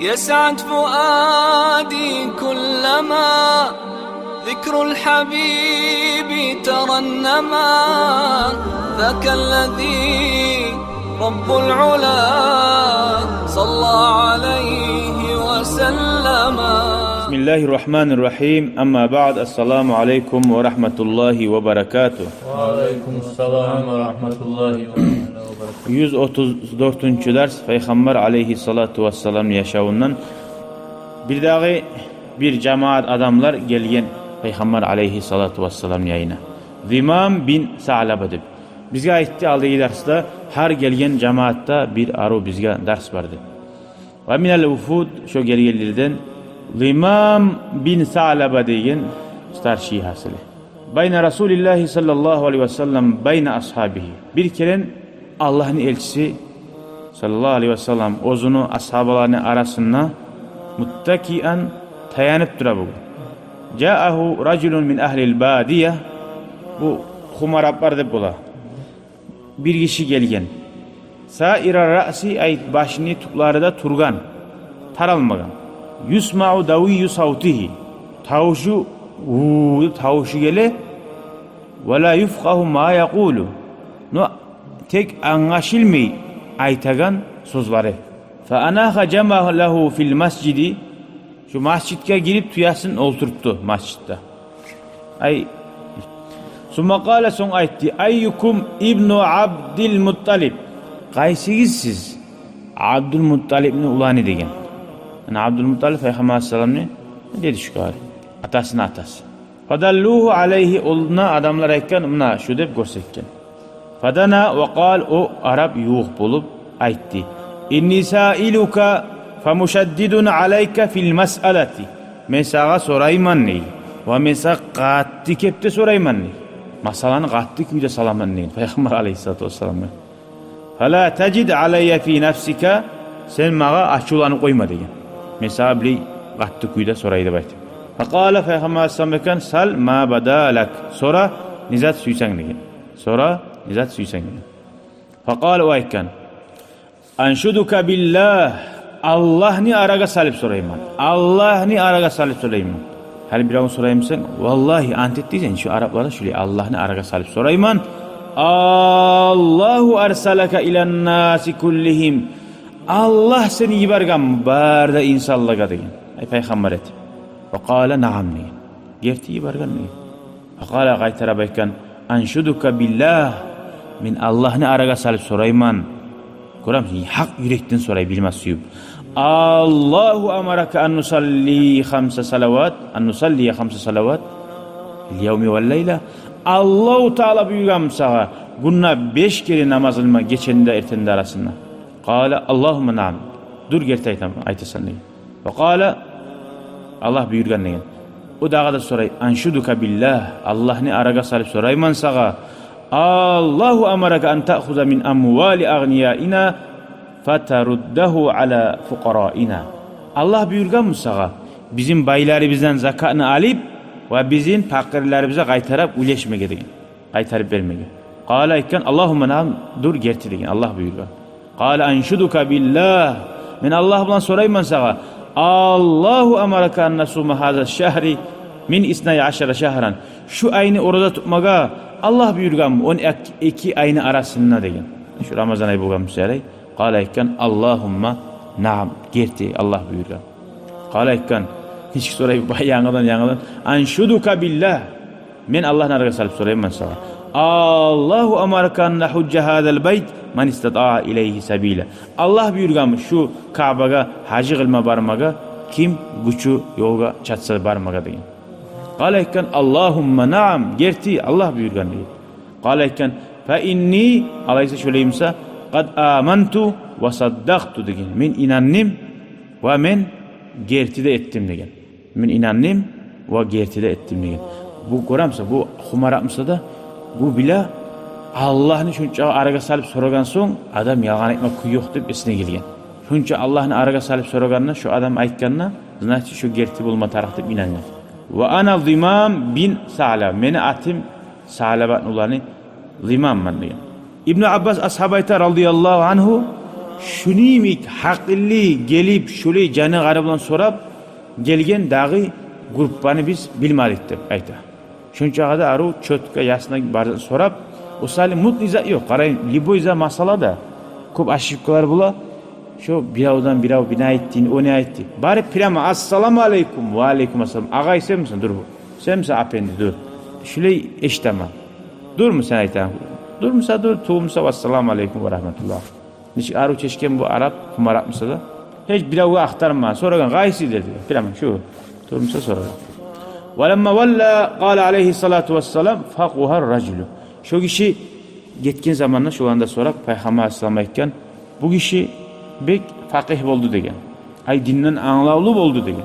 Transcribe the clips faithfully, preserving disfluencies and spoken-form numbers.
يسعد فؤادي كلما ذكر الحبيب ترنما، ذاك الذي رب العلا صلى عليه وسلم. بسم الله الرحمن الرحيم. أما بعد، السلام عليكم ورحمة الله وبركاته. وعليكم السلام ورحمة الله وبركاته. Юз отуз дёртюнчю дарс, Пайхаммар алейгьиссалату вассаламны яшавундан. Бирдагъы бир жамаат адамлар гелген Пайхаммар алейгьиссалату вассаламны янына. Зимам бин Саълаба деп. Бизге айтды алдагъы дарсда, гьар гелген жамаатда бир арив бизге дарс бар деп. Ва минал вуфуд, шо гелгенлерден Зимам бин Саълаба деген старший гьасили. Байна Расулиллагьи саллаллагьу алейгьи ва саллам, байна асгьабигьи. Бир керен Аллагьны элчиси саллаллагьу алейгьи ва саллам оьзюню асгьабаларыны арасында муттакиан, таянып тура бугюн. Жаагьу ражулун мин агьлил бадия. Бу хум араплар деп бола. Бир гиши гелген. Саира раъси, ай, башыны тюклери де тургъан, таралмагъан. Юсмау давийю савтигьи. Тавушу, уу деп тавушу геле. Ва ла юфкъагьу ма якъулу. Но тек англашылмай айтагъан сёзлери. Фа анагьа жамалагьу фил масжиди. Шу масжитге гирип, тюесин олтуртду масжитде. Ай, сумма къала, сонг айтды: «Айюкум ибну Абдил Мутталиб?» Къайсыгъыз сиз Абдул Мутталибни уланы деген. Яни Абдул Мутталиб Пайхаммар алейгьиссаламны дедушкасы, атасыны атасы. Фадаллугьу алейгьи, ону адамлар айтгъан, муна шу деп гёрсетген. Фадана ва къал, о арап ювукъ болуп айтды: «Инни саилука фамушаддидун алайка фил масъалати». Мен сагъа сорайман дей. Ва мен сагъа къатты кепде сорайман дей. Масъаланы къатты кюйде саламан дей Пайхаммар алейгьиссалату вассаламгъа. «Фала тажид алайя фи нафсика», сен магъа ачувланып къойма деген. Мен сагъа билей къатты кюйде сорай деп айтып. Факъала, Пайхаммар алейгьиссалам айтгъан: «Сал ма бада лак», сора не зат сюйсенг деген. Сора не зат сюйсенг деген. Факъала, о айтгъан: «Аншудука биллагь, Аллагьны арагъа салып сорайман. Аллагьны арагъа салып сорайман». Гьали биревню сораймысан, валлагьи, ант эт дейсен, шу арапларда шулай, Аллагьны арагъа салып сорайман. «Аллагьу арсалака илан наси куллигьим». Аллагь сени йиберген бары да инсанлагъа деген. Ай, Пайхаммар этип. Факъала: «Наам», деген. Герти йиберген деген. Факъала, къайтарып айтгъан: «Аншудука биллагь, мен Аллагьны арагъа салып сорайман». Гёремисен, гьакъ юрекден сорай, билме сююп. «Аллагьу амарака ан нусалли хамса салават, ан нусаллия хамса салават фил явми вал лайла». Аллагьу Таала буюргъанмы сагъа гюнде беш керен намаз къылма, гечени де, эртени де арасында? Къала: «Аллагьумма наам». Дюр, герти айтаман, айтасан деген. Ва къала, Аллагь буюргъан деген. О дагъы да сорай: «Аншудука биллагь, Аллагьны арагъа салып сорайман сагъа. Аллагьу амарака ан таъхуза мин амвали агънияина фатаруддагьу ала фукъараина». Аллагь буюргъанмы сагъа бизин байларыбыздан закатны алып, ва бизин пакъырларыбызгъа къайтарып уьлешмеге деген. Къайтарып бермеге. Къала, айтгъан: «Аллагьумма наам», дюр, герти деген, Аллагь буюргъан. Къала: «Аншудука биллагь, мен Аллагь булан сорайман сагъа. Аллагьу амарака ан насума гьаза шагьри мин иснай ашара шагьран». Шу айны ораза тутмагъа Аллагь буюргъанмы, он эки айны арасында деген. Шу Рамазан ай болгъан буса ярай. Къала, айтгъан: «Аллагьумма наам», герти, Аллагь буюргъан. Къала, айтгъан, нечик сорай бу янгыдан, янгыдан: «Аншудука биллагь, мен Аллагьны арагъа салып сорайман сагъа. Аллагьу амарака ан нахужжа гьазал байт ман истатаа илайгьи сабила». Аллагь буюргъанмы шу Каабагъа гьажи къылма бармагъа, ким гючю ёлгъа чатса бармагъа деген. Къала, айтгъан: «Аллагьумма наам, герти, Аллагь буюргъан», деген. Къала, айтгъан: «Фа инни, алайса шолай буса, къад аманту ва саддакъту», деген. Мен инандым ва мен герти де этдим деген. Мен инандым ва герти де этдим деген. Бу, гёремисен, бу хумар арамыса да, бу биле Аллагьны шунча арагъа салып сорагъан сонг, адам ялгъан айтма кюй ёкъ деп эсине гелген. Шунча Аллагьны арагъа салып сорагъанына, шо адам айтгъанына, значит, шо герти болма тарыкъ деп инангъан. «Ва ана Зимам бин Саълаба, мени атым Саълабатны уланы Зимамман», деген. Ибну Аббас асгьаб айта, радияллагьу ангьу: Шуну йимик гьакъыллы гелип, шулай жаны къары булан сорап гелген дагъы группаны биз билмедик деп айта. Шунчагъа да арив, чётко, ясно барын сорап, осали мутный зат ёкъ. Къарайым, любой зат масъалада кёп ошибкалар бола. Шо биревден бирев бир не айтды, о не айтды. Барып прямо: «Ассаламу алейкум». «Ва алейкум ассалам». «Агъай, сен мисен?» «Дюр». «Сен мисен, апенди?» «Дюр». Шулай эшитемен. «Дюрмю сен айтагъан?» «Дюр мисен, дюр. Тюгюл мисен, вассаламу алейкум ва рагьматуллагь». Нечик арив чечген бу арап, къумарап мисен да. Гьеч биревге ахтармагъан, сорагъан: «Къайсы?» — деди. Прямо шу турмуса сорагъан. «Ва ламма валла, къала алайгьи ссалату вассалам: факъугьа ражулу». Шо гиши гетген заманда шоланы да сорап, Пайхаммар алайгьиссалам айтгъан: «Бу гиши бек факъигь болду», — деген. «Ай, динден англавлу болду», — деген.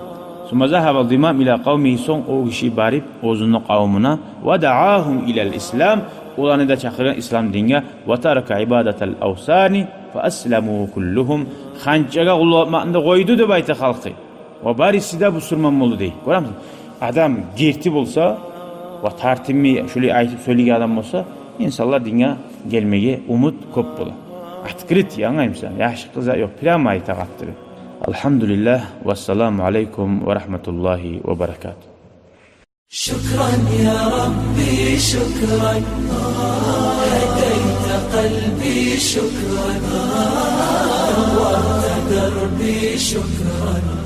«Сумма загьаба зимам ила къавмигьи», сонг о гиши барып оьзюню къавмуна, «ва даагьум илал ислам», оланы да чакъыргъан ислам динге, «ва тарака ибадатал авсани фа асламу куллугьум», ханчагъа къуллукъ этмекни де къойду деп айта халкъы. Ва бариси де бусурман болду дей. Гёремисен? Адам герти болса, ва тартынмай шулай айтып сёйлейген адам болса, инсанлар динге гелмеге умут кёп бола. Открыт, англаймысан? Яшыртгъын зат ёкъ, прямо айта къаттырып. Алгьамдулиллагь, вассаламу алейкум ва рагьматуллагьи ва баракатугь. شكرا يا ربي، شكرا. هديت قلبي، شكرا. نورت دربي، شكرا.